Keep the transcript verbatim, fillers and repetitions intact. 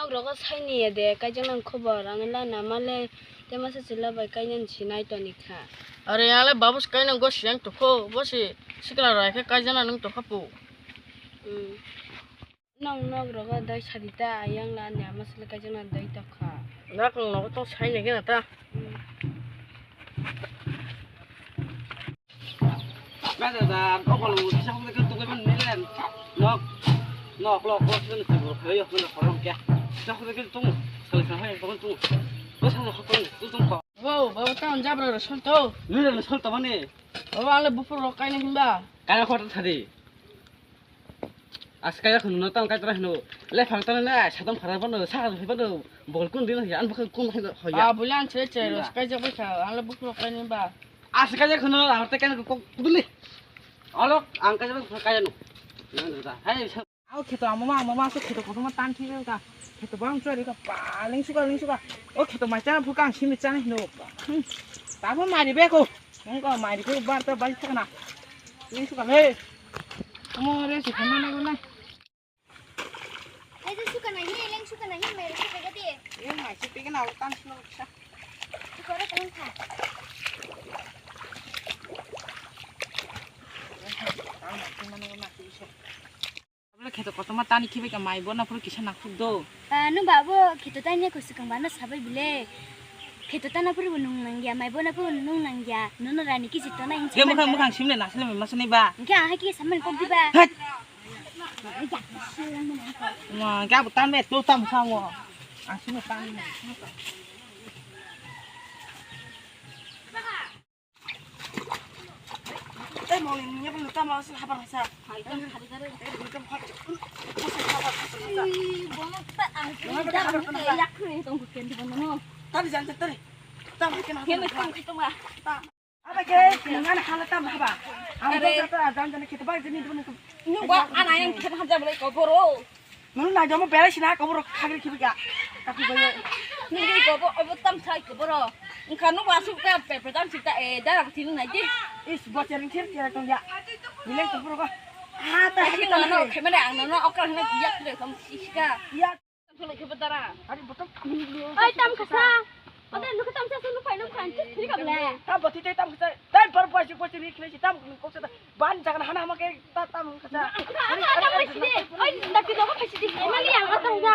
Rogo saini ya de, kaijak nang khobor, ang la nama le, te masa chila bai kainani sinai toni kha. Are ale babu se kainang go siyang tokho, bo se sikla rai khe kaijak nang tokha pu. Hmm. Nong nok rogo dai sadi ta, ayang la nama sila kaijak nang dai tokha. Nak nong nok tong saini gena ta. Hmm. Bada da, okol mo, kisa hokle kisa tungwi man milen. Nok, nok, lok, lok, sini tungwi khayo, sini khorong kya. Kisa hokle kisa tung, sali sa hai tung tung. Bo sa hokle tung tung ko. Wow, baba ta jabra ro sol to. Milen sol to mani. Baba ale bupur rok kaina himba. Kaina khota thadi. Askaijak hwnwi no tamo kaitra hwno. Le phang tano le ai satam khara bano, sakha hai bano, bol kun din hoya, an bwkhang kun hai hoya. Ah, bulan che che, ro skaijak bai kha, ang le bukhro kaini ba. Askaijak hwno, ang te kaino kok duli. Alok, ang kaijak bai kaijak no. Nang da, hai sa- Au kheto amo ma, amo ma, so kheto kotorma tan thik ka. Kheto bang chari ka, pa, leng suka, leng suka. O kheto mai chana phuru ka ang simi chana hino. Hmm. Tabo mari be ko. Ang ko mari ko bar ta bai thakna. Leng suka le. Amo re se khana na ko na. Ai, tu suka na hi, leng suka na hi, mai suka ga de. E mai se pegena o tan sino sa. Suka re kan kha. Abla kheto kotorma tani khibai ka mai bona phuru kisa nangkhuk do. Ah, no babo, kheto tani ko swkang bana sabai bile. Kheto tana phuru bo nung nangya, mai bona phuru nung nangya. Nono rani kisi tona hin. Ge mukhang mukhang simle nasle mai masani ba. Ge ahai ki saman kok diba. Hat. Ma, ge abo tan be to tam sa mo. Ang simle tan. Tei moli ni nyebul tam sa habar sa. Hai, tam habar sa. Tei ni tam hot. Ih, bono ta ang. Bono ta habar sa. Yak kre tong ku kendi bono no. Tadi jan tadi. Tam kena. Kena tam kita ma. Tam. Apa ke? Ngan hala tam haba. Ang. Are. Bono ta jan jan kita bai jeni bono. Nungba ana yang kena hajar bolai ko boro. Nung na jomo berai sina ko boro khagri khibi ga. Tapi boyo. Nungri ko bo obo tam sai ko boro. Engka nungba asuk ta pepe tam sita e darang tini nai di. Is bocer ni thir kira tong ya. Bileng ko boro ko. Ha ta. Tapi no no khemene ang no no okra hina yak le kam iska. Ya. Oi, tam kasa. Ode, nuka tam sa, sunu pai, nuka tam sa, thiri ka bole. Tam boti tei tam kasa. Tam par pai si, pai si, ri khlai si, tam kok sa. Ban jagan hana hama ke ta tam kasa. Tam pai si de. Oi, tapi no pai si de. Mali yang atang ya.